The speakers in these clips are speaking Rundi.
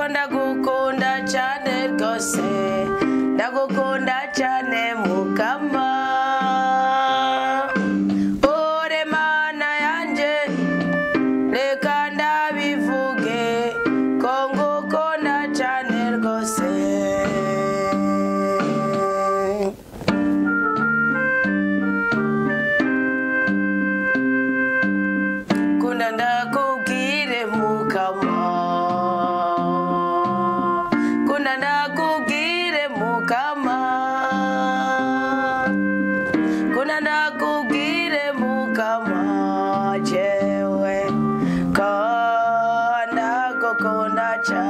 ko ndagukunda cyane rwose, ndagukunda cyane Mukama. Ore Mana yanje, reka ndabivuge ko ngukunda cyane rwose. Kunda ndakubwire Mukama, kunda ndakubwire Mukama, kunda ndakubwire Mukama, jewe ko ndagukunda cyane,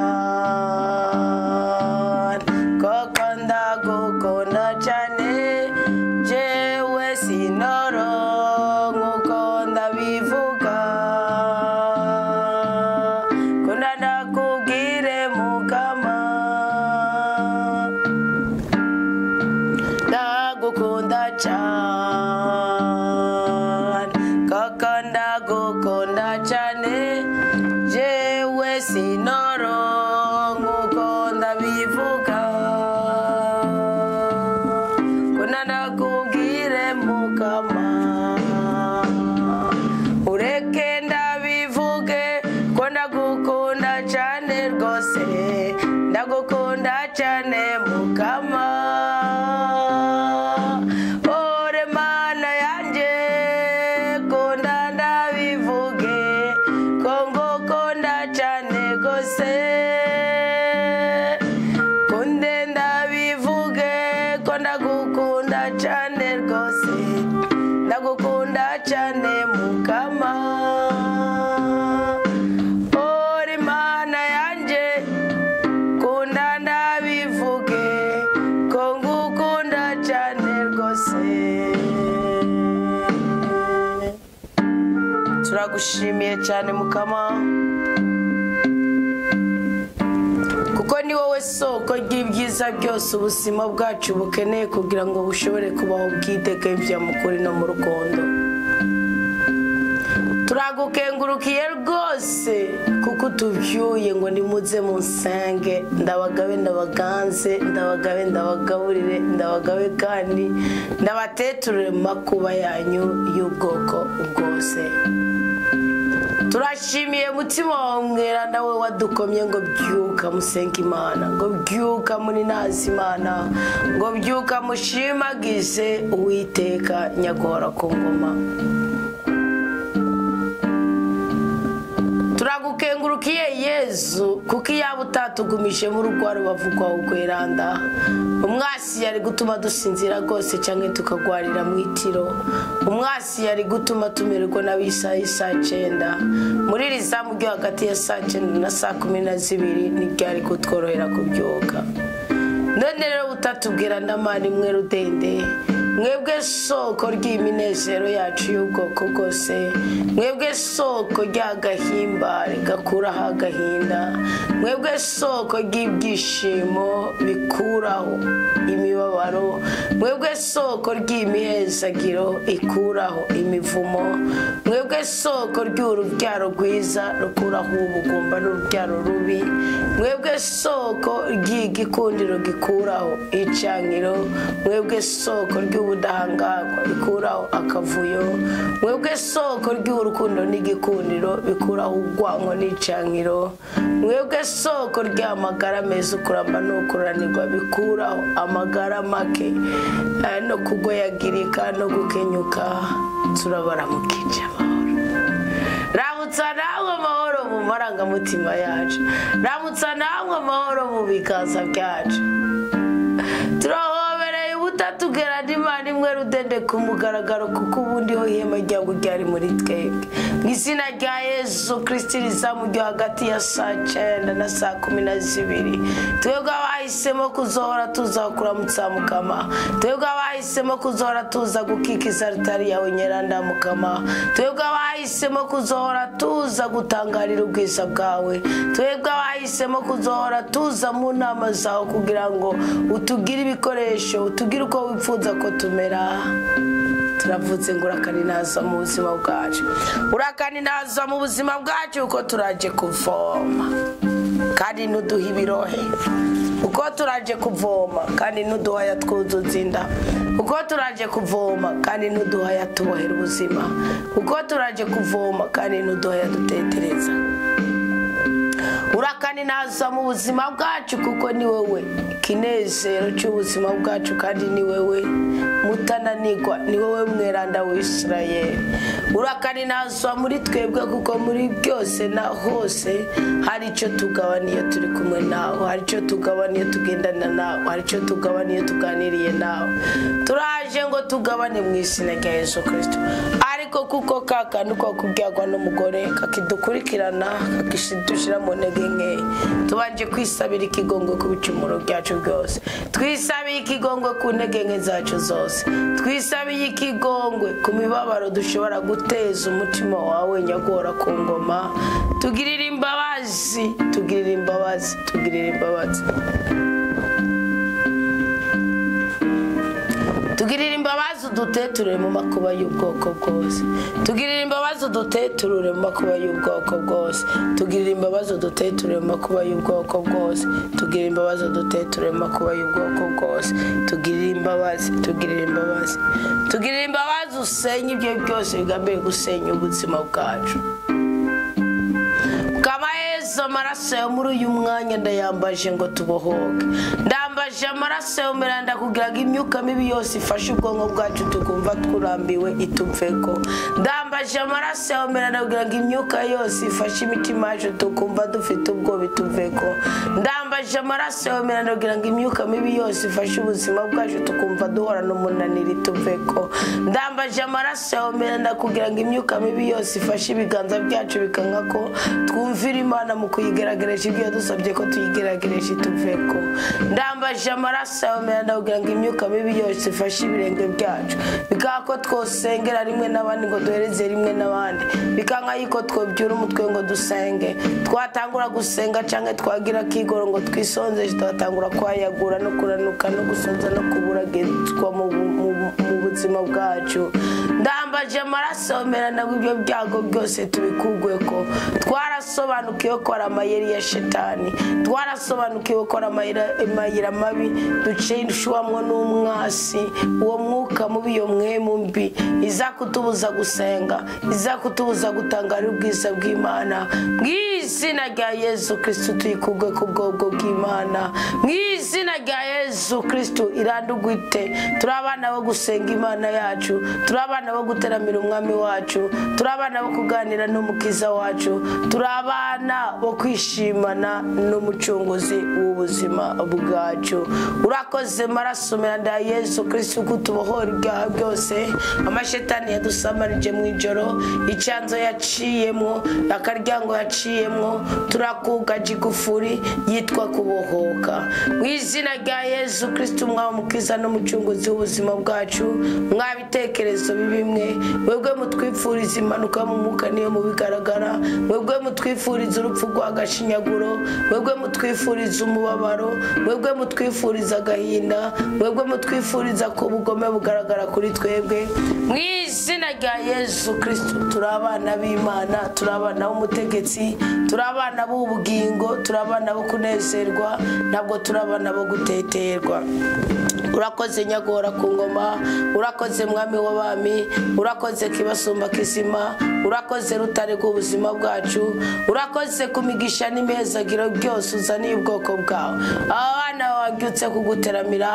koko ndagukunda cyane, jewe sinoronka uko ndabivuga. Kunda ndakubwire Mukama, ndagukunda cyane, koko ndagukunda cyane, jewe sinoronka uko ndabivuga. Kunda ndakubwire Mukama, ureke ndabivuge ko ndagukunda cyane rwose, ndagukunda cyane Mukama. Ore Mana yanje, kunda ndabivuge ko ngukunda cyane rwose, kunde ndabivuge ko ndagukunda cyane rwose, ndagukunda cyane Mukama. Ore Mana yanje, kunda ndabivuge ko ngukunda cyane rwose. Turagushimiye cyane Mukama, kuko ni wowe soko ry'ibyiza byose ubuzima bwacu bukeneye kugira ngo bushobore kubaho bwidegemvya mu kuri no mu rukundo. Turagukengurukiye rwose kuko utubyuye ngo nimuze munsenge, ndabagabe ndabaganze, ndabagabe ndabagaburire, ndabagabe kandi ndabateturire mu makuba yanyu y'ubwoko bwose. Turashimiye mutima wawe mweranda we wadukomye ngo byuka musenge Imana, ngo byuka muri nazi Imana, ngo byuka mushimagize Uwiteka nyagora ku ngoma. Turagukengurukiye Yezu kuko iyaba utatugumije mu rugo rubavu rwawe rweranda, umwasi yari gutuma dusinzira rwose cyangwa tukagwarira mu itiro, umwasi yari gutuma tumererwa nabi isaha y'isaa cyenda, muri iri zamu ryo hagati ya saa cyenda na saa kumi na zibiri ntibyari kutworohera kubyuka. None rero utatubwira ndamana imwe rudende, mwebwe soko ry'iminezero yacu y'ubwoko bwose, mwebwe soko ry'agahimbare gakuraho agahinda, mwebwe soko ry'ibyishimo bikuraho imibabaro, mwebwe soko ry'imihezagiro ikuraho imivumo, mwebwe soko ry'urubyaro rwiza rukuraho ubugumba n'urubyaro rubi, mwebwe soko ry'igikundiro gikuraho icankiro, mwebwe soko ry'ubudahangarwa bikuraho akavuyo, mwebwe soko ry'urukundo n'igikundiro bikuraho urwango n'icankiro, mwebwe soko ry'amagara meza ukuramba n'ukuranirwa bikuraho amagara make no kugoyagirika no gukenyuka. Turabaramukije amahoro. Ramutsa namwe amahoro mu marangamutima yacu, ramutsa namwe amahoro mu biganza byacu. Turahobereye ubutatugera n'Imana imwe rudende ku mugaragaro, kuko ubundi ho ihema ryawe ryari muri twebwe. Mu izina rya Yezu Kristo rizamu ryo hagati ya saa cyenda na saa kumi na zibiri, twebwe abahisemo kuzohora tuza kuramutsa Mukama, twebwe abahisemo kuzohora tuza gukikiza altari yawe nyeranda Mukama, twebwe abahisemo kuzohora tuza gutangarira ubwiza bwawe, twebwe abahisemo kuzohora tuza mu nama zawe kugira ngo utugire ibikoresho, utugire uko wifuza ko tumera. Turavuze ngo urakaninaza mu buzima bwacu, urakaninaza mu buzima bwacu kuko turaje kuvoma. kandi ntuduha ibirohe, uko turaje kuvoma kandi ntuduha yatwuzuza inda, uko turaje kuvoma kandi ntuduha yatubohera ubuzima, uko turaje kuvoma kandi ntuduha yadutetereza. Urakani naza mu buzima bwacu, kuko ni wewe kinezero cy'ubuzima bwacu, kandi ni wewe mutananirwa, ni wewe mweranda w'Isirayeli. Urakani naza muri twebwe, kuko muri byose na hose hari icyo tugabaniye turi kumwe nawe, hari icyo tugabaniye tugendana nawe, hari icyo tugabaniye tuganiriye nawe. Turaje ngo tugabane mu izina rya Yesu Kristo. Ariko kuko kakantu ko kubyagwa n'umugore kakidukurikirana kakishidushira mu ntege nke, tubanje kwisabira ikigongwe ku bicumuro byacu byose, twisabiye ikigongwe ku ntege nke zacu zose, twisabiye ikigongwe ku mibabaro dushobora guteza umutima wawe nyagora ku ngoma. Tugirire imbabazi, tugirire imbabazi, tugirire imbabazi, tugirire imbabazi, uduteturure mu makuba y'ubwoko bwose, tugirire imbabazi, uduteturure mu makuba y'ubwoko bwose, tugirire imbabazi, uduteturure mu makuba y'ubwoko bwose, tugirire imbabazi, uduteturure mu makuba y'ubwoko bwose, tugirire imbabazi, tugirire imbabazi, tugirire imbabazi, usenye ibyo byose bigambiriye gusenya ubuzima bwacu. Yesu, amaraso yawe muri uyu mwanya ndayambaje ngo tubohoke, ndambaje amaraso yawe miranda kugira ngo imyuka mibi yose ifashe ubwonko bwacu tukumva turambiwe ituveko, ndambaje amaraso yawe miranda kugira ngo imyuka yose ifashe imitima yacu tukumva dufite ubwoba ituveko, ndambaje amaraso yawe miranda kugira ngo imyuka mibi yose ifashe ubuzima bwacu tukumva duhorana umunaniro ituveko, ndambaje amaraso yawe miranda kugira ngo imyuka mibi yose ifashe ibiganza byacu bikanka ko twumvira Imana mu kuyigaragarisha ibyo yadusabye ko tuyigaragarisha ituveko, ndambaje amaraso yawe miranda kugira ngo imyuka mibi yose ifashe ibirenge byacu bikanga ko twosengera rimwe n'abandi ngo duhereze rimwe n'abandi, bikanka yuko twobyura umutwe ngo dusenge, twatangura gusenga canke twagira kigoro ngo twisonze, twatangura kwayagura no kuranuka no gusonza no kuburagezwa mu buzima bwacu. Ndambaje amaraso yawe miranda ibyo byago byose tubikugweko. Twarasobanukiwe ko ari amayeri ya shetani, twarasobanukiwe ko ari amayira mabi ducishwamwo n'umwasi, uwo mwuka mubi, iyo mwemu mbi iza kutubuza gusenga, iza kutubuza gutangara ubwiza bw'Imana. Mu izina rya Yesu Kristo tuyikugwe ku bwobwo bw'Imana, mu izina rya Yesu Kristo irandugwite. Turi abana bo gusenga Imana yacu, turi abana bo guteramira umwami wacu, turi abana bo kuganira n'umukiza wacu, turi abana bo kwishimana n'umucunguzi w'ubuzima bwacu. Urakoze maraso miranda ya Yesu Kristo kutubohora ibyaha byose amashetani yadusamarije mu ijoro, icyanzo yaciyemo, akaryango yaciyemo, turakugaje igufuri yitwa kubohoka. Mu izina rya Yesu Kristo umwami mukiza n'umucunguzi w'ubuzima bwacu, mwabitekerezo bimwe mwebwe mutwifuriza impanuka mu mwuka niyo mubigaragara, mwebwe mutwifuriza urupfu rw'agashinyaguro, mwebwe mutwifuriza umubabaro, mwebwe mutwifuriza agahinda, mwebwe mutwifuriza ko ubugome bugaragara kuri twebwe. Mu izina rya Yesu Kristo turi abana b'Imana, turi abana b'umutegetsi, turi abana b'ubugingo, turi abana bo kunezerwa, ntabwo turi abana bo guteterwa. Urakoze nyagora ku ngoma, urakoze mwami w'abami, urakoze kibasumba kizima, urakoze rutare rw'ubuzima bwacu, urakoze kumigisha n'imezagiro byose uzaniye ubwoko bwawe. Abana babyutse kuguteramira,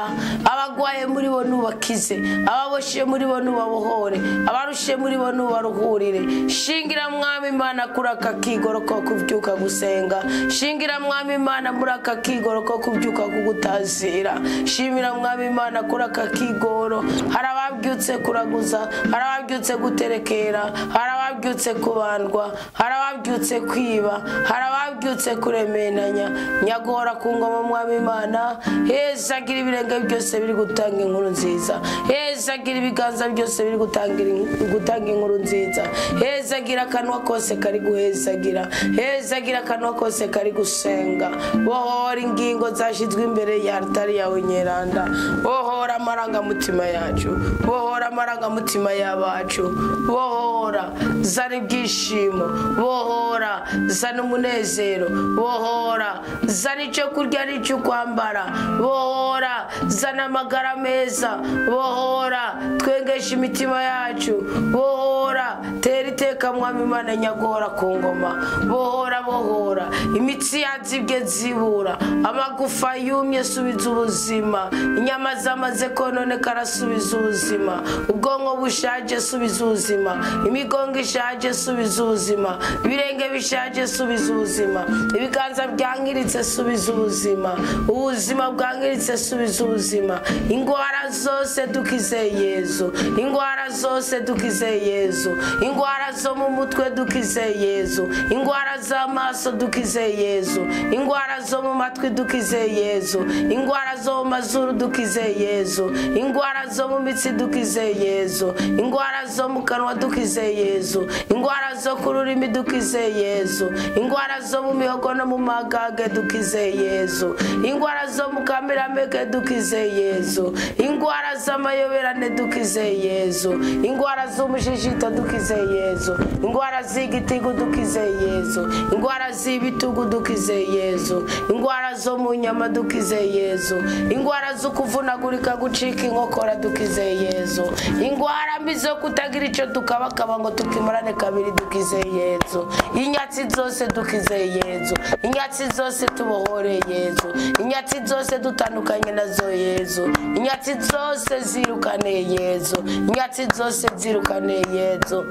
abagwaye muri bo nubakize, ababoshe muri bo nubabohore, abarushe muri bo nubaruhurire. Shingira mwami Imana kuri aka kigoro ko kubyuka gusenga, shingira mwami Imana muri aka kigoro ko kubyuka kugutazira, shimira mwami Imana kuri aka kigoro. Hari ababyutse kuraguza, hari ababyutse guterekera, hari ababyutse kubandwa, hari ababyutse kwiba, hari ababyutse kuremenanya. Nyagora ku ngoma mwami Imana, hezagira ibirenge byose biri gutanga inkuru nziza, hezagira ibiganza byose biri gutanga gutanga inkuru nziza. Hezagira akanwa kose kari guhezagira, hezagira akanwa kose kari gusenga. Bohora ingingo zashyizwe imbere ya altari yawe nyeranda, bohora amarangamutima yacu, bohora amarangamutima y'abacu, bohora zana ibyishimo, bohora zana umunezero, bohora zana icyo kurya n'icyo kwambara, bohora zana amagara meza, bohora twengesha imitima yacu, bohora tera iteka mwami Imana nyagora ku ngoma, bohora bohora imitsi yazibye zibura, amagufa yumye subiza ubuzima, inyama zamaze kononekara subiza ubuzima, ubwonko bushaje subiza ubuzima, imigongo ishaje subiza ubuzima, ibirenge bishaje subiza ubuzima, ibiganza byangiritse subiza ubuzima, ubuzima bwangiritse subiza ubuzima. Ingwara zose dukize Yezu, ingwara zose dukize Yezu, ingwara zo mu mutwe dukize Yezu, ingwara z'amaso dukize Yezu, ingwara zo mu matwi dukize Yezu, ingwara zo mu mazuru dukize Yezu, ingwara zo mu mitsi dukize Yezu, ingwara zo mu kanwa dukize Yezu, ingwara zo ku rurimi dukize Yezu, ingwara zo mu mihogo no mu magage dukize Yezu, ingwara zo mu kamirameke dukize Yezu, ingwara z'amayoberane dukize Yezu, ingwara z'umushishito dukize Yezu, ingwara z'igitigu dukize Yezu, ingwara z'ibitugu dukize Yezu, ingwara zo mu nyama dukize Yezu, ingwara zo kuvunagurika gucika inkokora dukize Yezu, ingwara mbi zo kutagira icyo tukabakaba ngo tukimarane kabiri dukize Yezu, inyatsi zose dukize Yezu, inyatsi zose tubohore Yezu, inyatsi zose dutandukanye nazo Yezu, inyatsi zose zirukane Yezu, inyatsi zose zirukane Yezu.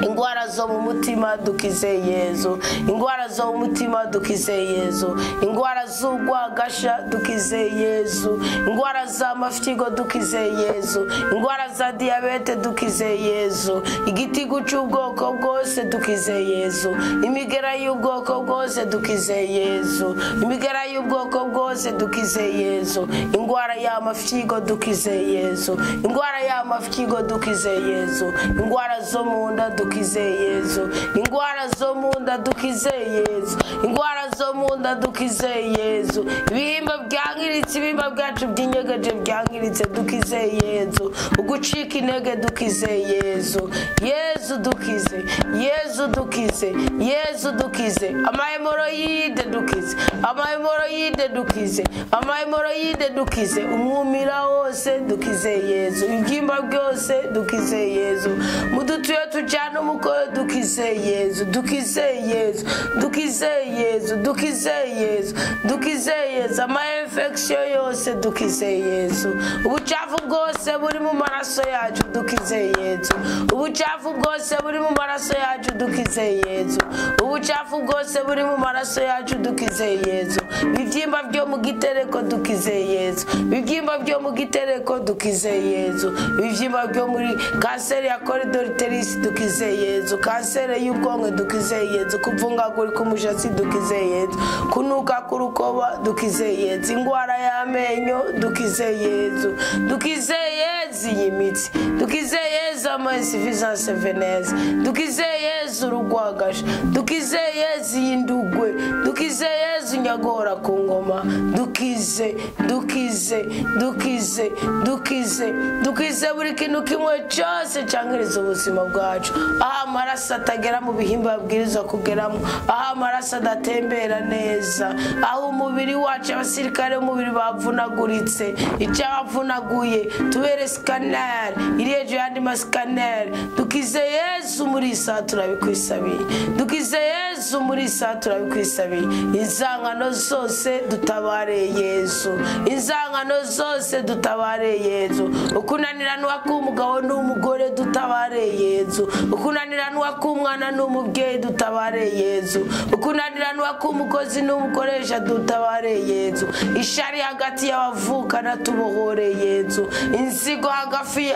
Ingwara zo mu mutima dukize Yezu, ingwara zo mu mutima dukize Yezu, ingwara z'urwagasha dukize Yezu, ingwara z'amafyigo dukize Yezu, ingwara za diyabete dukize Yezu, igitigu cy'ubwoko bwose dukize Yezu, imigera y'ubwoko bwose dukize Yezu, imigera y'ubwoko bwose dukize Yezu, ingwara y'amafyigo dukize Yezu, ingwara y'amafyigo dukize Yezu, ingwara zo mu nda dukize Yezu, ingwara zo mu nda dukize Yezu, ingwara zo mu nda dukize Yezu, ibihimba byangiritse, ibihimba byacu byinyegeje byangiritse dukize Yezu, ugucika intege dukize Yezu, Yezu dukize, Yezu dukize, Yezu dukize, amahemoroyide dukize, amahemoroyide dukize, amahemoroyide dukize, umwumira wose dukize Yezu, ibyimba byose dukize Yezu, mudutuye tujyana umukoyo dukize Yezu, dukize Yezu, dukize Yezu, dukize Yezu, dukize Yezu, ama infection yose dukize Yezu, ubucafu bwose buri mu maraso yacu dukize Yezu, ubucafu bwose buri mu maraso yacu dukize Yezu, ubucafu bwose buri mu maraso yacu dukize Yezu, ibibyimba byo mu gitereko dukize Yezu, ibibyimba byo mu gitereko dukize Yezu, ibibyimba byo muri kanseri ya koridoriterisi dukize Yezu, kanseri y'ubwonko dukize Yezu, kuvungagurika umushatsi dukize Yezu, kunuka k'urukoba dukize Yezu, ingwara y'amenyo dukize Yezu, dukize Yezu iyi mitsi, dukize Yezu ama insuffisance veneuse, dukize Yezu urugwagasha, dukize Yezu iyi ndugwe, dukize Yezu nyagora ku ngoma, dukize, dukize, dukize, dukize, dukize buri kintu kimwe cyose cyangiriza ubuzima bwacu, aho amaraso atagera mu bihimba abwirizwa kugeramo, aho amaraso adatembera neza, aho umubiri wacu abasirikare b'umubiri bavunaguritse, icyabavunaguye tubere scanner iri hejuru y'andi mascanner, dukize Yezu muri isa turabikwisabiye, dukize Yezu muri isa turabikwisabiye, inzangano zose dutabare Yezu, inzangano zose dutabare Yezu, ukunaniranwa k'umugabo n'umugore dutabare Yezu, ukunaniranwa k'umwana n'umubyeyi dutabare Yezu, ukunaniranwa k'umukozi n'umukoresha dutabare Yezu, ishari hagati y'abavukana tubohore Yezu, inzigo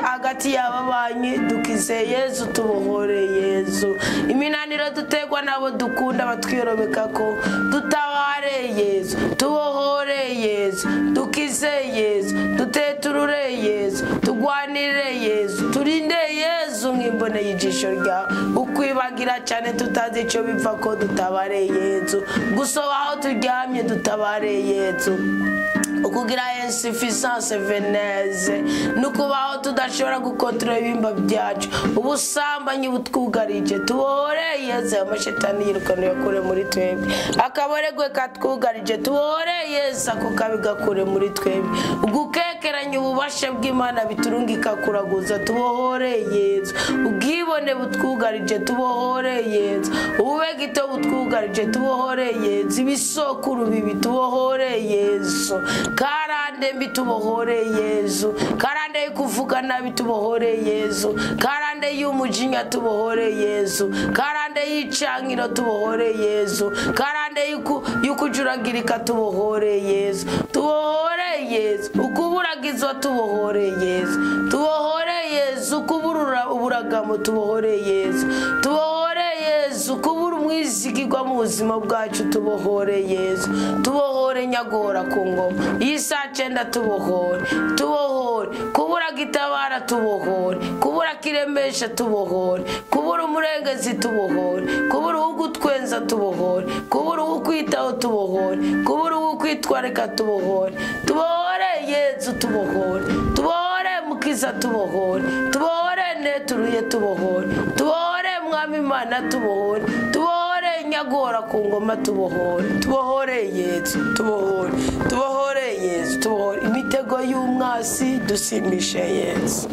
hagati y'ababanyi dukize Yezu tubohore Yezu, iminaniro dutegwa nabo dukunda batwiyorobeka ko dutabare Yezu, tubohore Yezu, dukize Yezu, duteturure Yezu, tugwanire Yezu, turi Turinde Yezu nk'imbone y'ijisho ryawe. Ukwibagira cyane tutazi icyo bipfa ko dutabare Yezu. Gusoba aho turyamye dutabare Yezu. Ukugira insuffisance veneuse nukubaho tudashobora gukontorora ibimba byacu. Ubusambanyi butwugarije tubohore Yezu, amashetani yirukana yakure muri twebwe. Akaboregwe katwugarije tubohore Yezu, ako kabi gakure muri twebwe. Ugukekeranya ububasha bw'Imana biturungika kuraguza tubohore Yezu. Ubwibone butwugarije tubohore Yezu. Ububegito butwugarije tubohore Yezu. Ibisokuru bibi tubohore Yezu. Karande mbi tubohore Yezu. Karande y'ukuvuga nabi tubohore Yezu. Karande y'umujinya tubohore Yezu. Karande y'icankiro tubohore Yezu. Karande y'ukujuragirika tubohore Yezu. Tubohore Yezu. Ukuburagizwa tubohore Yezu. Tubohore Yezu. Kuburura uburagamo tubohore Yezu. Tubohore Yezu. Kubura umwizigirwa mu buzima bwacu tubohore Yezu. Tubohore nyagora ku ngoma. Iyi saa 9 tubohore. Tubohore. Kubura gitabara tubohore. Kubura kiremesha tubohore. Kubura umurengezi tubohore. Kubura ugutwenza tubohore. Kubura ukwitaho tubohore. Kubura ukwitwarika tubohore. Tubohore Yezu tubohore. Tubohore Mukiza tubohore. Tubohore neturuye tubohore. Tubohore Mwami Imana tubohore. Tubohore nyagora ku ngoma tubohore. Tubohore Yezu tubohore. Tubohore Yezu tubohore. Imitego y'umwasi dusimishe Yezu.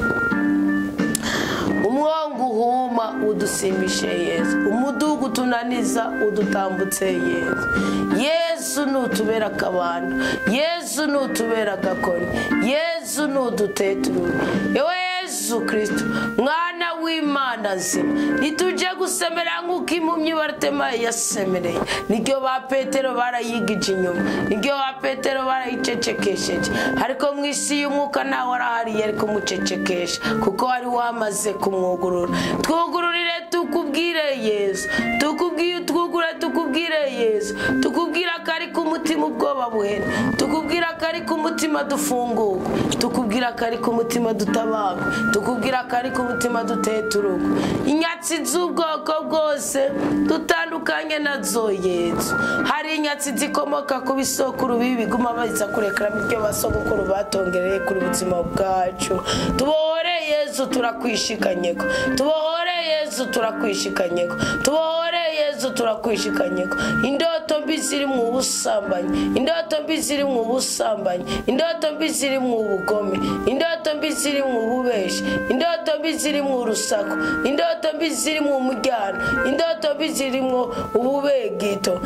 Umwongo uhuma udusimishe Yezu. Umudugu tunaniza udutambutse Yezu. Yezu nutubera akabando. Yezu nutubera agakoni. Yezu nuduteturure. Yewe Yezu Kristo mwana w'Imana nzima, nituje gusemera nk'uko impumyi Barutemayo yasemereye. Niryo ba Petero barayigije inyuma, niryo ba Petero barayicecekesheje, ariko mu isi y'umwuka nawe arahari yari kumucecekesha kuko wari wamaze kumwugurura. Twugururire tukubwire Yezu, tukubwiye twugure tukubwire Yezu, tukubwira ko ari ku mutima ubwoba buhera, tukubwira ko ari ku mutima dufunguka, tukubwira ko ari ku mutima dutabagwa, tukubwira ko ari ku mutima duteturuka. Inyatsi z'ubwoko bwose dutandukanye nazo Yezu. Hari inyatsi zikomoka ku bisokuru bibi biguma baza kurekera ibyo basogokuru batongereye kuri buzima bwacu. Tubohore Yezu turakwishikanyeko. Tubohore Yezu turakwishikanyeko. Tubohore Yezu turakwishikanyeko. Indoto mbi ziri mu busambanyi, indoto mbi ziri mu busambanyi, indoto mbi ziri mu bugome, indoto mbi ziri mu bubeshi, indoto mbi ziri mu rusaku, indoto mbi ziri mu mujyano, indoto mbi ziri mu ububegito.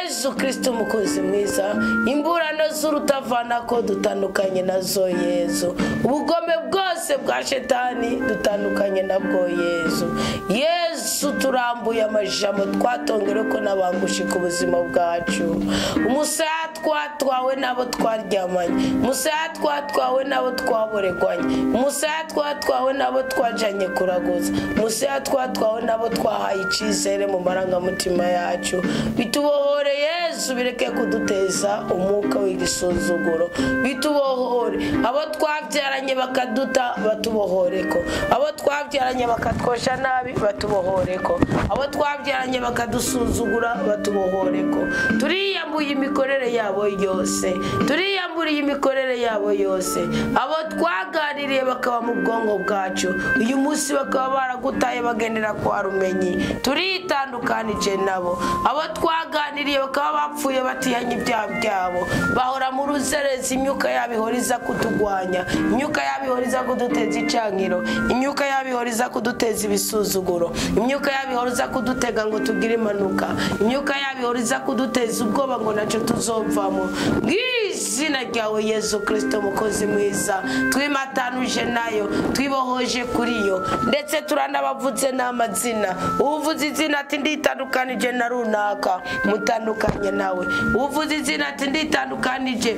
Yezu Kristo mukozi mwiza, imburano z'urutavana ko dutandukanye nazo Yezu. Ubugome bwose bwa shetani dutandukanye nabwo Yezu. Yezu turambuye amajambo twatongere ko nabangushi ku buzima bwacu. Umusaya twatwawe nabo twaryamanye, umusaya twatwawe nabo twaboregwanye, umusaya twatwawe nabo twajanye kuraguza, umusaya twatwawe nabo twahaye icizere mu marangamutima yacu. Bitubohore Yezu, bireke kuduteza umwuka w'igisuzuguro. Bitubohore abo twabyaranye bakaduta batubohoreko, abo twabyaranye bakatwosha nabi batubohoreko, abo twabyaranye bakadusuzugura batubohoreko. Turiyambuye imikorere yabo yose, turiyamburiye imikorere yabo yose. Abo twaganiriye bakaba mu bwonko bwacu, uyu munsi bakaba baragutaye bagendera kwa rumenyi, turitandukanije nabo. Abo twaganiriye bakaba bapfuye batihanye ibyaha byabo, bahora mu ruzerezi, imyuka yabo ihora iza kutugwanya, imyuka yabo ihora iza kuduteza icankiro, imyuka yabo ihora iza kuduteza ibisuzuguro, imyuka yabo ihora iza kudutega ngo tugire impanuka, imyuka yabo ihora iza kuduteza ubwoba ngo naco tuzovamo. Mw'izina ryawe Yezu Kristo mukozi mwiza, twimatanuje nayo, twibohoje kuri yo, ndetse turanabavutse n'amazina. Uvuze izina ati nditandukanije na runaka, mutandukanye nawe. Uvuze izina ati nditandukanije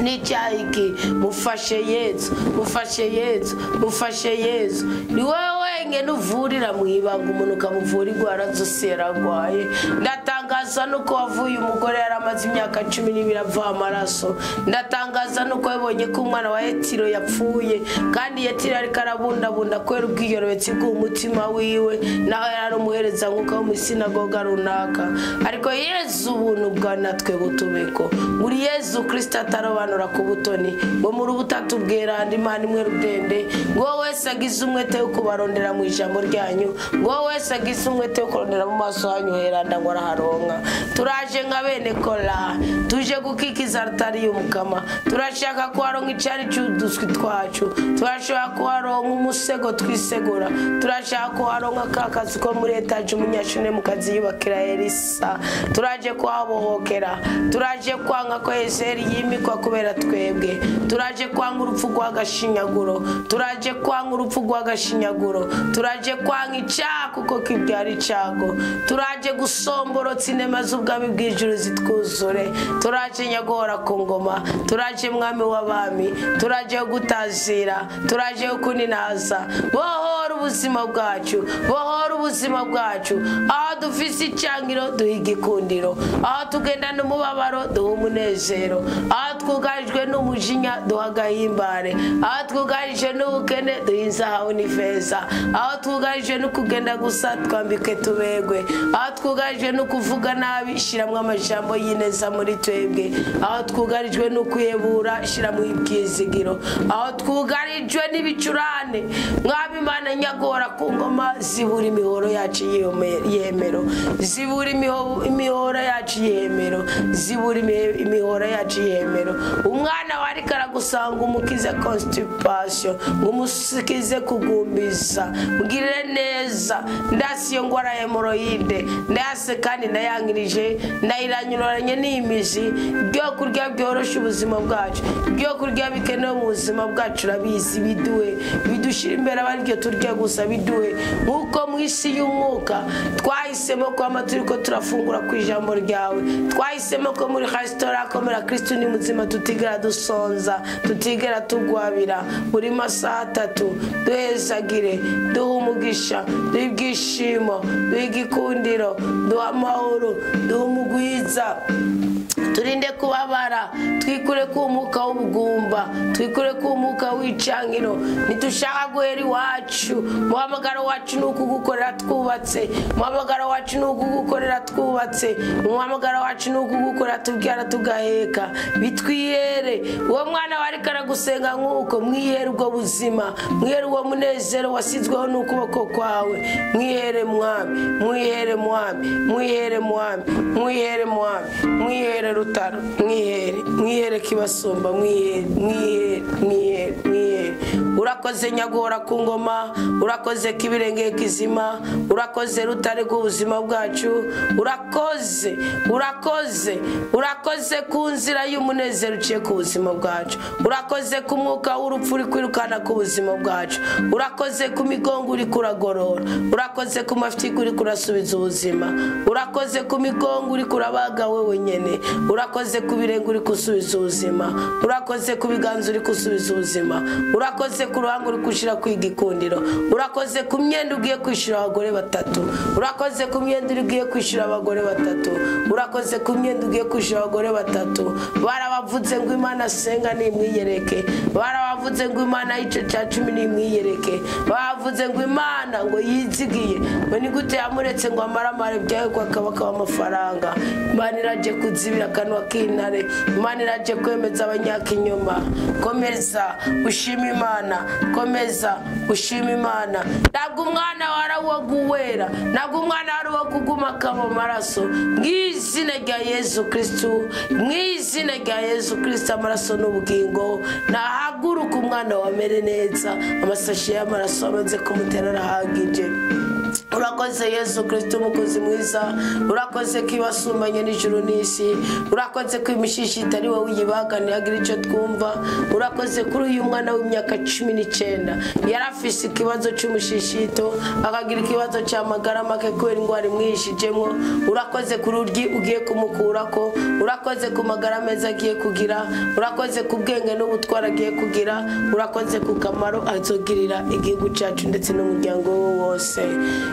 n'icyaha iki, mufashe Yezu, mufashe Yezu, mufashe Yezu. Ni wowe Uraye ingene uvurira mu ibanga umuntu ukamuvura indwara zose yaragwaye. Ndatangaza nuko wavuye umugore yaramaze imyaka 12 ava amaraso. Ndatangaza nuko wabonye ko umwana wa Yetiro yapfuye, kandi Yetiro ariko arabundabunda kubera ubwiyorobetsi bw'umutima wiwe, naho yari umuhereza nkuko wo mu sinagoga runaka. Ariko Yezu ubuntu bwa natwe butubeko. Muri Yezu Kristo atarobanura ku butoni, ngo muri ubutatu bweranda Imana imwe rudende, ngo wese agize umwete wo kubarondera mu ijambo ryanyu, ngo wese agize umwete wo kurondera mu maso hanyu heranda ngo araharonka. Turaje nka bene Kora, tuje gukikiza altari y'Umukama. Turashaka kuharonka icari cy'uduswi twacu, turashaka kuharonka umusego twisegura, turashaka kuharonka kakazu ko muri etaje umunyashune mukazi yubakira Elisa. Turaje kuhabohokera, turaje kwanga ko Ezeri yimikwa kubera twebwe, turaje kwanga urupfu rw'agashinyaguro, turaje kwanga urupfu rw'agashinyaguro, turaje kwanga icyaha kuko kibyara icago, turaje gusomborotsa inema z'ubwami bw'ijuru zitwuzure, turaje nyagora ku ngoma, turaje mwami w'abami, turaje gutazira, turaje kuninaza. Bohora ubuzima bwacu, bohora ubuzima bwacu. Aho dufise icyangiro duha igikundiro, aho tugenda n'umubabaro duha umunezero, aho twugarijwe n'umujinya duha agahimbare, aho twugarije n'ubukene duha inzahabu n'ifeza, aho twugarije no kugenda gusa twambike tubegwe, aho twugarijwe no kuvuga nabi shiramwe amajambo y'ineza muri twebwe, aho twugarijwe no kuyebura shiramwe ibyizigiro, aho twugarijwe n'ibicurane mwami Imana nyagora ku ngoma, zibura imihoro yacu yemero, zibura imihoro yacu yemero, zibura imihoro yacu yemero. Umwana wari karagusanga umukize constipation, umusikize kugumbiza, mugirire neza. Ndasi iyo ngwara hemoroide ndase kandi ndayangirije, ndayiranyuranye n'imizi. Ibyo kurya byorosha ubuzima bwacu, ibyo kurya bikenewe mu buzima bwacu urabizi, biduhe, bidushira imbere abaryo turya gusa, biduhe. Nkuko mu isi y'umwuka twahisemo kwama turiko turafungura ku ijambo ryawe, twahisemo ko muri restaurant komera Kristo ni muzima, tutigera dusonza, tutigera tugwabira. Buri masaha 3 duhezagire, duhe umugisha, duhe ibyishimo, duhe igikundiro, duhe amahoro, duhe umugwiza. Turinde kubabara, twikure ku umwuka w'ubugumba, twikure ku umwuka w'icangiro. Nitushaka guhera iwacu, muhamagaro wacu ni ukugukorera twubatse, muhamagaro wacu ni ukugukorera twubatse, muhamagaro wacu ni ukugukorera tubyara tugaheka. Bitwihere uwo mwana wari karagusenga nkuko, mwihere ubwo buzima, mwihere uwo munezero wasizweho n'ukuboko kwawe. Mwihere mwami, mwihere mwami, mwihere mwami, mwihere mwami, mwihere rutaro, mwihere, mwihere kibasumba, mwihere, mwihere, mwihere, mwihere. Urakoze nyagora ku ngoma, urakoze kibirenge kizima, urakoze rutare rw'ubuzima bwacu, urakoze, urakoze, urakoze ku nzira y'umunezero uciye ku buzima bwacu, urakoze ku mwuka w'urupfu uri kwirukana ku buzima bwacu, urakoze ku migongo uri kuragorora, urakoze ku mafyigo uri kurasubiza ubuzima, urakoze ku migongo uri kurabaga wewe nyene, urakoze ku birenge uri gusubiza ubuzima, urakoze ku biganza uri gusubiza ubuzima, urakoze ku ruhango uri gushira kwigikundiro, urakoze ku myenda ugiye kwishura abagore batatu, urakoze ku myenda ugiye kwishura abagore batatu, urakoze ku myenda ugiye kwishura abagore batatu. Barabavuze ngo Imana senga nimwiyereke, barabavuze ngo Imana ico ca 10 nimwiyereke, bavuze ngo Imana ngo yizigiye, ngo ni gute yamuretse ngo amaramare byawe kwakabaka amafaranga. Imana iraje kuzibira akanwa k'intare, Imana iraje kwemeza abanyakinyoma. Komeza ushima Imana, komeza ushima Imana. Ntabwo umwana warawoguwera, ntabwo umwana wari wo kuguma akaba amaraso. Mw'izina rya Yesu Kristo, mw'izina rya Yesu Kristo, amaraso n'ubugingo. Nahaguruka umwana wamere neza, amasashi y'amaraso amaze kumutera arahagije. Urakoze Yesu Kristo umukozi mwiza, urakoze kibasumbanye n'ijuru n'isi, urakoze ko imishishi itari wowe uyibaga ntihagira icyo twumva. Urakoze kuri uyu mwana w'imyaka 19 yarafise ikibazo cy'umushishito, akagira ikibazo cy'amagara make kubera indwara imwishijemo. Urakoze kuri uryi ugiye kumukurako, urakoze ku magara meza agiye kugira, urakoze ku bwenge n'ubutwara agiye kugira, urakoze ku kamaro azogirira igihugu cyacu ndetse n'umuryango we wose.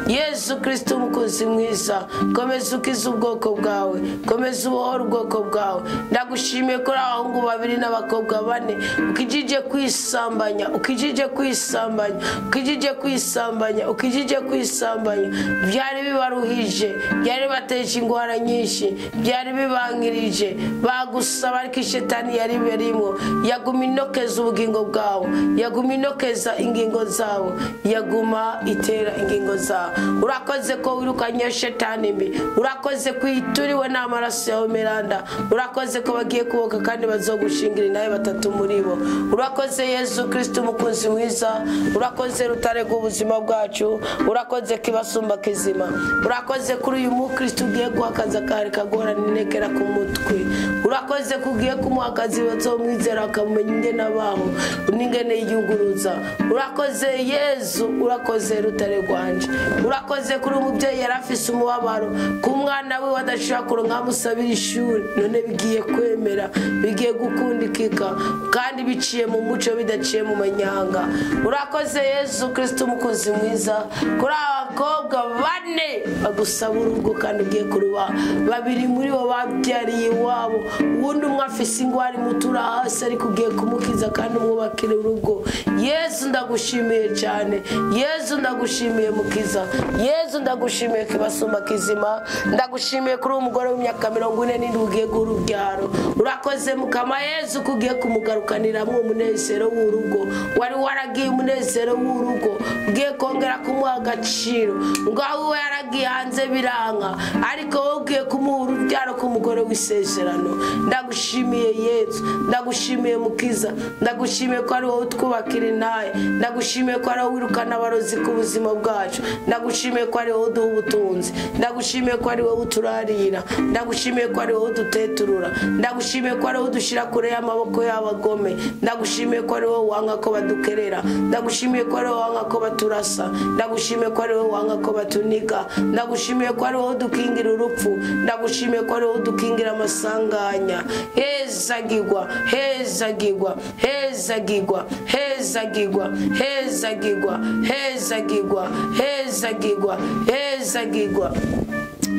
Yesu Kristo umukozi mwiza, komeza ukize ubwoko bwawe, komeza ubohore ubwoko bwawe. Ndagushimiye kuri abahungu babiri n'abakobwa bane ukijije kwisambanya, ukijije kwisambanya, ukijije kwisambanya, ukijije kwisambanya. Byari bibaruhije, byari bateje ingwara nyinshi, byari bibankirije, bagusaba ariko ishetani yari berimo. Yaguma inokeza ubugingo bwawe, yaguma inokeza ingingo zabo, yaguma itera ingingo zabo. Urakoze ko wirukanye shetani mbi, urakoze ko ituriwe n'amaraso yawe meranda, urakoze ko bagiye kuboka kandi bazogushingira nawe batatu muri bo. Urakoze Yesu Kristo umukunzi mwiza, urakoze rutare rw'ubuzima bwacu, urakoze kibasumba kizima, urakoze kuri uyu mukristo ugiye guhakaza akari kagorana inekera ku mutwe, urakoze ko ugiye kumuha akazi bazomwizera akamenya ingene abaho n'ingene yiyunguruza. Urakoze Yesu, urakoze rutare rwanje, urakoze kuri umubyeyi yarafise umubabaro ku mwana we wadashobora kuronka amusabira ishuri, none bigiye kwemera, bigiye gukundikika kandi biciye mu muco bidaciye mu manyanga. Urakoze Yesu Kristo umukozi mwiza kuri abakobwa bane bagusaba urugo kandi ugiye kuruba, babiri muri bo babyariye iwabo, uwundi umwe afise ingwara imutura hasi ariko ugiye kumukiza kandi umwubakire urugo. Yesu ndagushimiye cyane, Yesu ndagushimiye mukiza, Yesu ndagushimiye kibasumba kizima, ndagushimiye kuri umugore w'imyaka 47 ugiye guha urubyaro. Urakoze mukama Yesu kugiye kumugarukaniramo umunezero w'urugo wari waragiye, umunezero w'urugo ugiye kongera kumuha agaciro. Ngaho we yaragiye hanze biranga, ariko wowe ugiye kumuha urubyaro k'umugore w'isezerano. Ndagushimiye Yesu, ndagushimiye mukiza, ndagushimiye ko ari wowe utwubakira intaye, ndagushimiye ko ari wowe wirukana abarozi ku buzima bwacu, ndagushimiye ko ari wowe uduha ubutunzi, ndagushimiye ko ari wowe uturarira, ndagushimiye ko ari wowe uduteturura, ndagushimiye ko ari wowe udushyira kure y'amaboko y'abagome, ndagushimiye ko ari wowe wanga ko badukerera, ndagushimiye ko ari wowe wanga ko baturasa, ndagushimiye ko ari wowe wanga ko batuniga, ndagushimiye ko ari wowe udukingira urupfu, ndagushimiye ko ari wowe udukingira amasanganya. Hezagirwa, hezagirwa, hezagirwa, hezagirwa, hezagirwa, hezagirwa, hezagirwa, hezagirwa.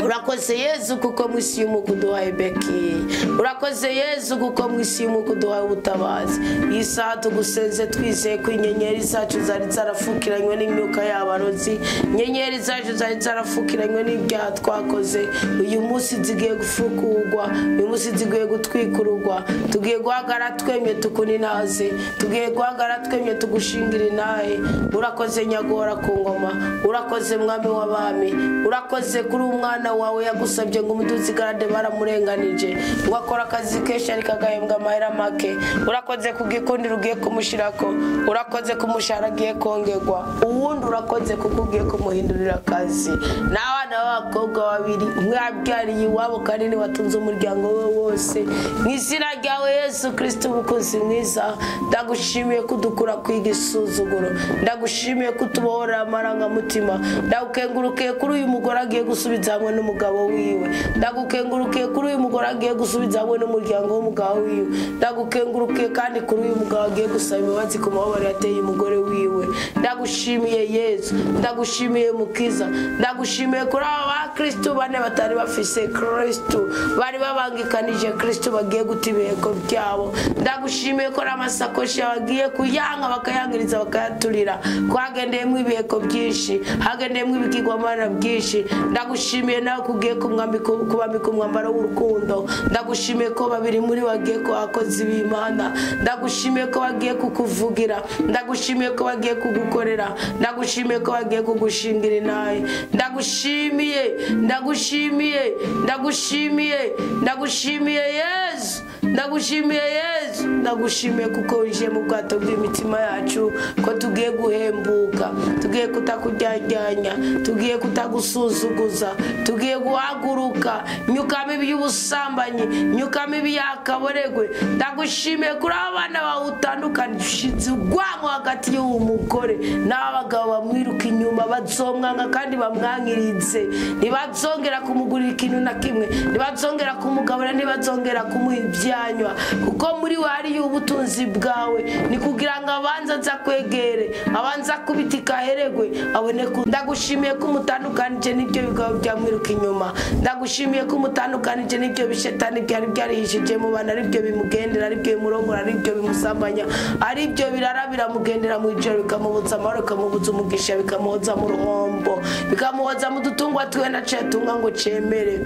Urakoze Yesu kuko mwisi y'umuku duhaye beki, urakoze Yesu kuko mwisi y'umuku duhaye ubutabazi. Iyi saha tugusenze twizeye ko inyenyeri zacu zari zarafukiranywe n'imyuka y'abarozi, inyenyeri zacu zari zarafukiranywe n'ibyaha twakoze, uyu munsi zigiye gufukurwa, uyu munsi zigiye gutwikururwa. Tugiye guhagara twemye tukuninaze, tugiye guhagara twemye tugushingira inahe. Urakoze nyagora ku ngoma, urakoze mwami w'abami, urakoze kuri umwana wawe yagusabye ngo umuduzi garade baramurenganije, ngo akora akazi kenshi ariko agahembwa amahera make. Urakoze kugikundira ugiye kumushirako, urakoze kumushahara agiye kongerwa, uwundi urakoze kuko ugiye kumuhindurira akazi. N'abana b'abakobwa babiri, umwe yabyariye iwabo kandi ni watunze umuryango we wose. Mu izina ryawe Yesu Kristo umukozi mwiza, ndagushimiye kudukura kwiga isuzuguro, ndagushimiye kutubohora amarangamutima, ndagukengurukiye kuri uyu mugore agiye gusubiza hamwe n'umugabo wiwe, ndagukengurukiye kuri uyu mugore agiye gusubiza hamwe n'umuryango w'umugabo wiwe, ndagukengurukiye kandi kuri uyu mugabo agiye gusaba imbabazi ku mababaro yateye umugore wiwe. Ndagushimiye Yesu, ndagushimiye mukiza, ndagushimiye kuri aba bakristo bane batari bafise Kristo, bari babangikanije Kristo bagiye guta ibiheko byabo. Ndagushimiye ko amasakoshi bagiye kuyanga bakayangiriza bakayaturira, ko hagendeyemo ibiheko byinshi, hagendeyemo ibigirwamana byinshi. Ndagushimiye nawe kugiye kubambika umwambaro w'urukundo, ndagushimiye ko babiri muri bagiye ko abakozi b'Imana, ndagushimiye ko bagiye kukuvugira, ndagushimiye ko bagiye kugukorera, ndagushimiye ko bagiye kugushingira inahe. Ndagushimiye, ndagushimiye, ndagushimiye, ndagushimiye Yesu, ndagushimiye Yesu. Yesu, ndagushimiye kuko winjiye mu bwato bw'imitima yacu, ko tugiye guhembuka, tugiye kutakuryajyanya, tugiye kutagusuzuguza, tugiye guhaguruka myuka mibi y'ubusambanyi, myuka mibi y'akaboregwe. Ndagushimiye kuri abana bawe utandukanije urwango hagati y'uwo mugore n'abagabo bamwiruka inyuma, bazomwanga kandi bamwangiritse, ntibazongera kumugurira ikintu na kimwe, ntibazongera kumugaburira, ntibazongera kumuha ibyanywa, kuko muri we hariyo ubutunzi bwawe. Ni kugira ngo abanze aza kwegere, abanze akubitika aheregwe abone. Ndagushimiye ko umutandukanije n'ibyo bigabo byamwiruka inyuma, ndagushimiye ko umutandukanije n'ibyo bishetani byari byarihishije mu bana, aribyo bimugendera, aribyo bimurongora, aribyo bimusambanya, aribyo birara biramugendera mu ijoro, bikamubuza amahoro, bikamubuza umugisha, bikamuhoza mu ruhombo, bikamuhoza mu dutungwa twe na cyatunga ngo cemere.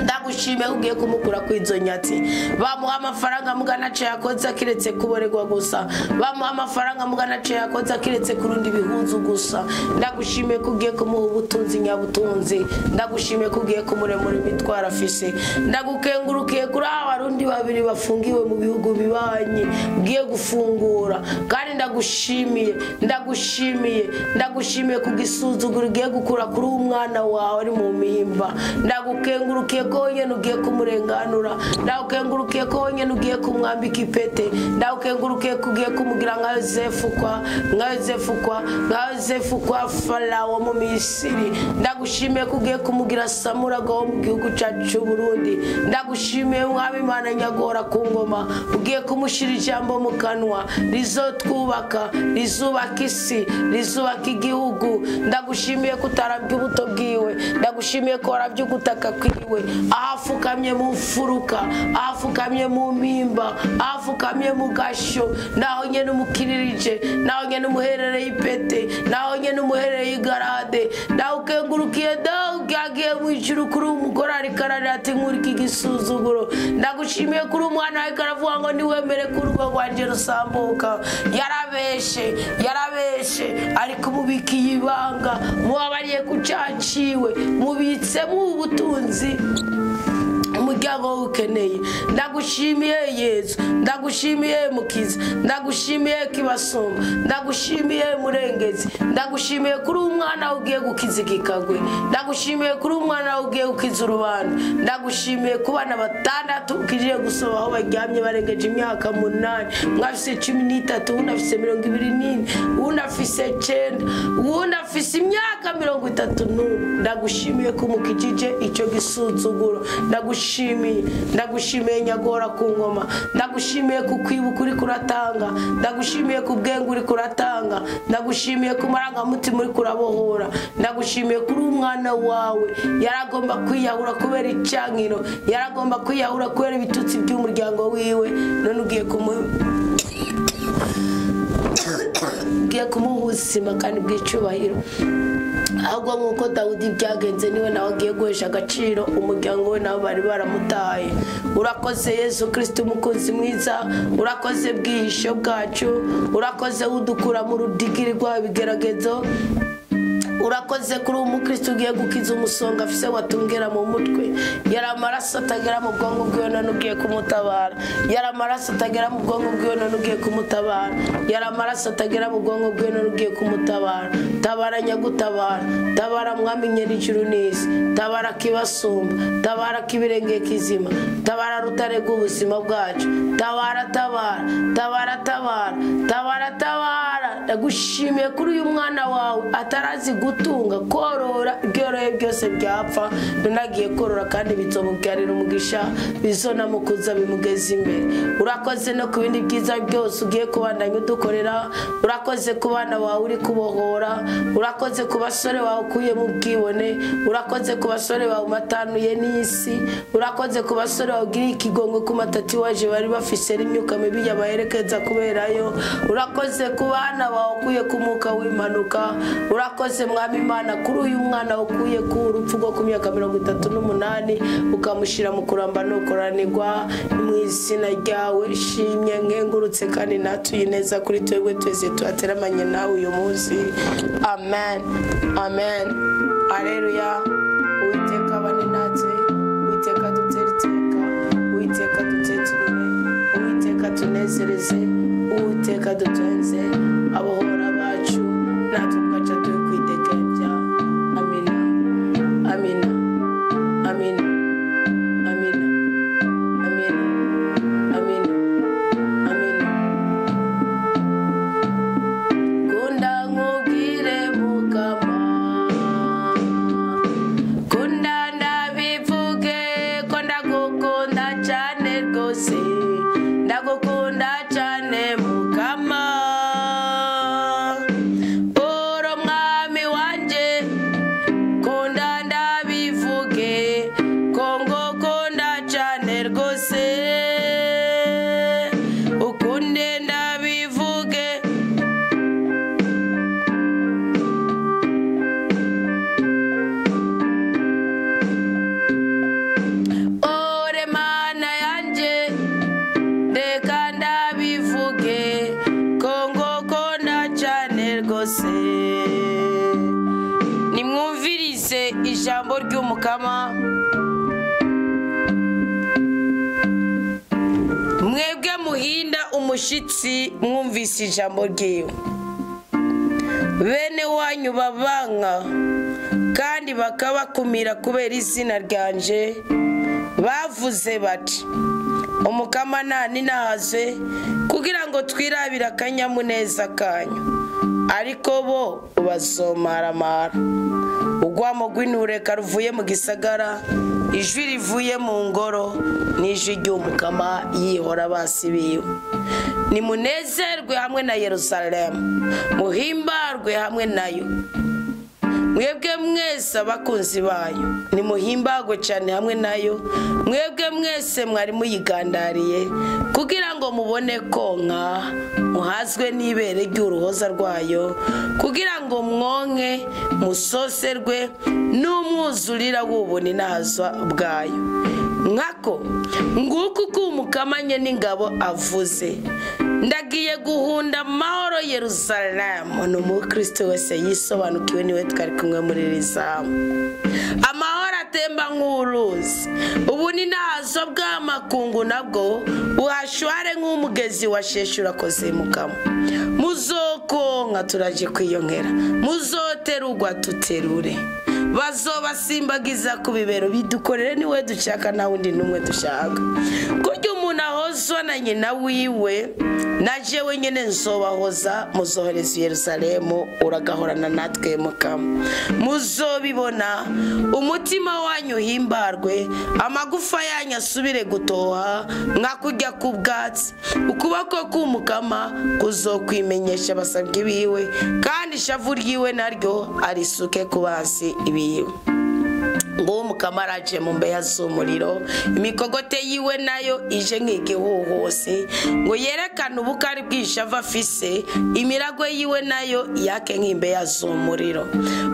Ndagushimiye ko ugiye kumukura ku izo nyatsi. Bamuha amafaranga mugana cyo yakoze akiretse kuboregwa gusa, bamuha amafaranga mugana cyo yakoze akiretse kurundi bihuzu gusa. Ndagushimiye ko ugiye kumuha ubutunzi nyabutunzi, ndagushimiye ko ugiye kumuremura imitwaro afise. Ndagukengurukiye kuri abarundi babiri bafungiwe mu bihugu bibanyi ugiye gufungura, kandi ndagushimiye, ndagushimiye, ndagushimiye ku gisuzuguro ugiye gukura kuri umwana wawe ari mu mpimba. Ndagukengurukiye ko wenyine ugiye kumurenganura, ndagukengurukiye ko wenyine ugiye kumwambika ipete, ndagukengurukiye ko ugiye kumugira nka Yosefu kwa nka Yosefu kwa nka Yosefu kwa Farawo mu Misiri. Ndagushimiye ko ugiye kumugira Samuraga wo mu gihugu cyacu cy'u Burundi. Ndagushimiye Mwami Imana nyagora ku ngoma, ugiye kumushira ijambo mu kanwa rizotwubaka, rizubaka isi, rizubaka igihugu. Ndagushimiye ko utarabye ubuto bwiwe, ndagushimiye ko warabye ugutaka kwiwe, ahafukamye mu mfuruka, ahafukamye mu mpimba, ahafukamye mu gasho, naho nyene umukiririje, naho nyene umuherereye ipete, naho nyene umuherereye igarade. Ndagukengurukiye dawe ugiye mu ijuru kuri umugore ariko ararira ati nkuriki igisuzuguro. Ndagushimiye kuri umwana ariko aravuga ngo niwemere ko urugo rwanje rusambuka. Yarabeshe, yarabeshe, ariko mubikiye ibanga, mubabariye ku cyaciwe, mubitsemo ubutunzi umuryango ukeneye. Ndagushimiye Yesu, ndagushimiye Mukiza, ndagushimiye Kibasumba, ndagushimiye Murengezi, ndagushimiye kuri umwana ugiye gukiza igikagwe, ndagushimiye kuri umwana ugiye gukiza urubanda, ndagushimiye ku bana batandatu ukiriye gusoba aho baryamye barengeje imyaka 8, umwe afise 13, uwundi afise 24, uwundi afise 9, uwundi afise imyaka 31. Ndagushimiye ko umukijije icyo gisuzuguro, ndagushimiye, ndagushimiye nyagora ku ngoma, ndagushimiye ku kwibuka uri kuratanga, ndagushimiye ku bwenge uri kuratanga, ndagushimiye ku marangamutima uri kurabohora, ndagushimiye kuri umwana wawe yaragomba kwiyahura kubera icyankiro, yaragomba kwiyahura kubera ibitutsi by'umuryango wiwe, none ugiye kumuha ubuzima kandi bw'icyubahiro. Ahubwo nk'uko Dawudi byagenze, niwe nawe agiye guhesha agaciro umuryango we nabo bari baramutaye. Urakoze Yesu Kristo umukunzi mwiza, urakoze bwihisho bwacu, urakoze udukura mu rudigiri rw'ibigeragezo, urakoze kuri umukristo ugiye gukiza umusonga afise watungera mu mutwe, yari amaraso atagera mu bwonko bwiwe none ugiye kumutabara, yari amaraso atagera mu bwonko bwiwe none ugiye kumutabara, yari amaraso atagera mu bwonko bwiwe none ugiye kumutabara. Tabara nyagutabara, tabara Mwami nyir'ijuru n'isi, tabara Kibasumba, tabara kibirenge kizima, tabara rutare rw'ubuzima bwacu, tabara, tabara, tabara, tabara, tabara, tabara. Ndagushimiye kuri uyu mwana wawe atarazi gutunga korora ibyoroye byose byapfa, none agiye korora kandi bizomubyarira umugisha, bizonamukuza bimugeza imbere. Urakoze no ku bindi byiza byose ugiye kubandanya udukorera, urakoze ku bana bawe uri kubohora, urakoze ku basore bawe ukuye mu bwibone, urakoze ku basore bawe umatanuye n'isi, urakoze ku basore bawe ugiriye ikigongwe ku matati waje bari bafise n'imyuka mibi yabaherekeza kuberayo, urakoze ku bana bawe ukuye ku mwuka w'impanuka, urakoze Mwami Imana kuri uyu mwana ukuye ku urupfu rwo ku myaka 38 ukamushyira mu kuramba no kuranirwa. Mu izina ryawe shimye nkengurutse kandi natuye neza kuri twebwe twese tuhateramanye nawe uyu munsi. Amen, amen, aleluya. Uwiteka abane natwe, Uwiteka dutere iteka, Uwiteka duteturure, Uwiteka. atunezereze, Uwiteka dutenze abohora bacu, natwe ubwacu turi kwidegemvya. Amina, amina, amina, amina, amina, amina, amina. Kunda nkubwire Mukama, kunda ndabivuge ko ndagukunda cyane rwose, ndagukunda cyane Mukama. Uri umwami wanjye, kunda ndabivuge ko ngukunda cyane rwose, ukunde ndabivuge. Ore Mana yanjye, reka ndabivuge ko ngukunda cyane rwose. Nimwumvirize ijambo ry'Umukama, mwebwe muhinda umushitsi mwumvise ijambo ryiwe. Bene wanyu babanka kandi bakabakumira kubera izina ryanje, bavuze bati Umukama ntaninahazwe kugira ngo twirabire akanyamuneza kanyu, ariko bo bazomaramara. Urwamo rw'intureka ruvuye mu gisagara, ijwi rivuye mu ngoro, n'ijwi ry'Umukama yihora abansi biwe. Nimunezerwe hamwe na Yerusalemu, muhimbarwe hamwe nayo. Mwebwe mwese abakunzi bayo, nimuhimbagwe cyane hamwe nayo. Mwebwe mwese mwari muyigandariye, kugira ngo mubone konka, muhazwe n'ibere ry'uruhoza rwayo, kugira ngo mwonke musoserwe n'umwuzurira w'ubuninahazwa bwayo. Nkako nguko uko Umukama n'ingabo avuze, ndagiye guhunda amahoro Yerusalemu. Ni umukristo wese yisobanukiwe niwe twari kumwe muri iri zamu. Amahoro atemba nk'uruzi, ubuninahazo bw'amakungu nabwo buhashware nk'umugezi wa Sheshu urakoze Mukama. Muzokonka turaje kwiyongera, muzoterugwa tuterure, bazobasimbagiza ku bibero bidukorere, niwe dushaka nta wundi n'umwe dushaka. Kurya umuntu ahozwa na nyina wiwe, na jewe nyene nzobahoza, muzohereza Yerusalemu, uragahorana natwe Mukama. Muzobibona, umutima wanyu uhimbarwe, amagufa yanyu asubire gutoha nka kurya k'ubwatsi. Ukuboko k'Umukama kuzokwimenyesha abasabyi biwe, kandi ishavu ryiwe naryo arisuke ku bansi biwe. Nguwo Umukama araje mu mbeya z'umuriro, imikogote yiwe nayo ije nk'igihuhusi, ngo yerekane ubukari bw'ishavu afise, imiragwe yiwe nayo yake nk'imbeya z'umuriro.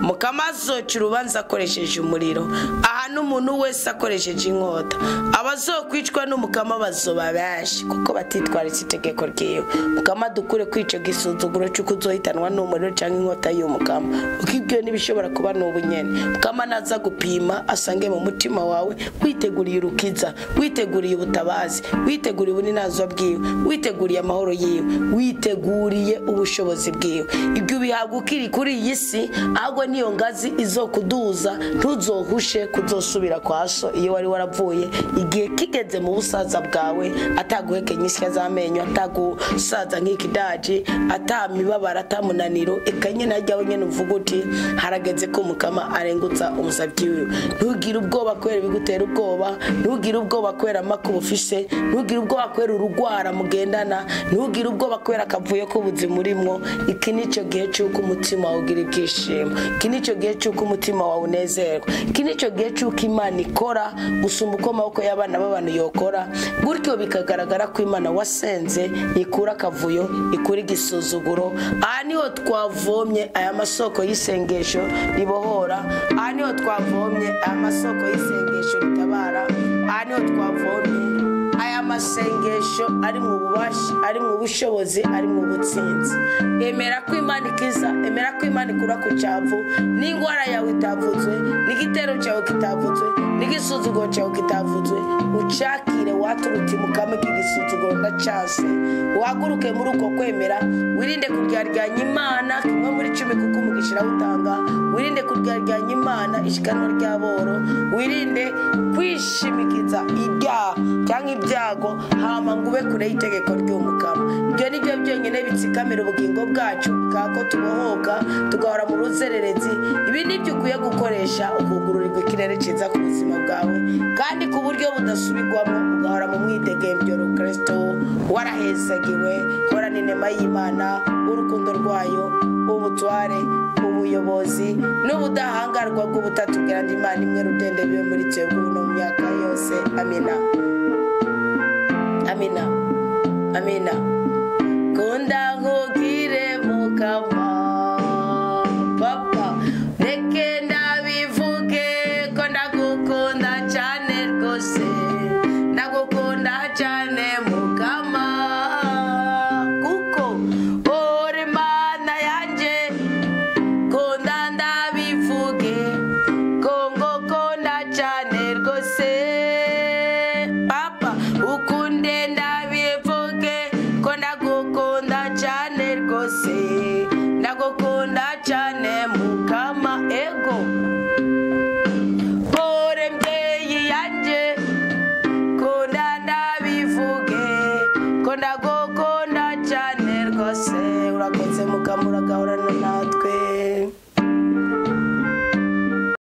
Mukama azoca urubanza akoresheje umuriro, aha n'umuntu wese akoresheje inkota. Abazokwicwa n'Umukama bazoba benshi, kuko batitwaritse itegeko ryiwe. Mukama dukure kwica gisuzuguro cy'uko uzohitanwa n'umuriro cyangwa inkota y'Umukama, kuko ibyo ntibishobora kuba n'ubunyene. Mukama naza gupima asange mu mutima wawe witeguriye urukiza, witeguriye ubutabazi, witeguriye ubuninazwa bwiwe, witeguriye amahoro yiwe, witeguriye ubushobozi bwiwe. Ibyo ubihabwa ukiri kuri iyi si, ahubwo niyo ngazi izokuduza, ntuzohushe kuzosubira kwa so iyo wari waravuye. Igihe kigeze mu busaza bwawe, ataguhekenya isya z'amenyo, atagusaza nk'ikidaji, atamibabara, atamunaniro, eka nyine hajyaho nyine uvuga uti harageze ko Umukama arengutsa umusabyi wiwe. Ntugire ubwoba kubera ibigutera ubwoba, ntugire ubwoba kubera amakuba ufise, ntugire ubwoba kubera urugwara mugendana, ntugire ubwoba kubera akavuyo k'ubuzima urimwo. Iki nicyo gihe cy'uko umutima wawe ugira ibyishimo, iki nicyo gihe cy'uko umutima wawe unezerwa, iki nicyo gihe cy'uko Imana ikora gusumba uko amaboko y'abana b'abantu yokora. Gutyo bikagaragara ko Imana wasenze ikura akavuyo, ikura igisuzuguro. Aha niho twavomye aya masoko y'isengesho ribohora, aha niho twavomye aya masoko y'isengesho ritabara, aha niho twavomye aya masengesho ari mu bubasha, ari mu bushobozi, ari mu butsinzi. Emera ko Imana ikiza, emera ko Imana ikura ku cyavu, n'ingwara yawe itavutswe, n'igitero cyawe kitavutswe, n'igisuzuguro cyawe kitavutswe. Ucakire waturuti Mukama iki gisuzuguro. agasuzuguro ndacase. Uhaguruke muri uko kwemera, wirinde kuryaryanya Imana 1 muri 10 kuko umugisha irawutanga. Wirinde kuryaryanya Imana ishikanwa ry'aboro. Wirinde kwishimikiza ibyaha cyangwa ibyago, hama ngo ube kure y'itegeko ry'Umukama. Ibyo ni byo byonyine bitsikamira ubugingo bwacu, bikaba ko tubohoka tugahora mu ruzererezi. Ibi ni byo ukwiye gukoresha ukugururirwa ikirere cyiza ku buzima bwawe, kandi ku buryo budasubirwamo, ugahora mu mwidegembyo. Kristo warahezagiwe. Horana inema y'Imana, urukundo rwayo, ubutware, ubuyobozi n'ubudahangarwa bw'Ubutatu bw'Imana Imana imwe rudende bibe muri twebwe ubu no mu myaka yose. Amina, amina, amina. Kunda nkubwire Mukama Papa, reke ndabivuge ko ndagukunda cyane rwose, ndagukunda cyane Mukama, kuko uri Imana yanjye. Kunda ndabivuge ko ngukunda cyane rwose Papa, ukunde ndabivuge ko ndagukunda cyane rwose, ndagukunda cyane Mukama. Ego pore mbyeyi yanjye, kunda ndabivuge ko ndagukunda cyane rwose. Urakoze Mukama, uragahorana natwe.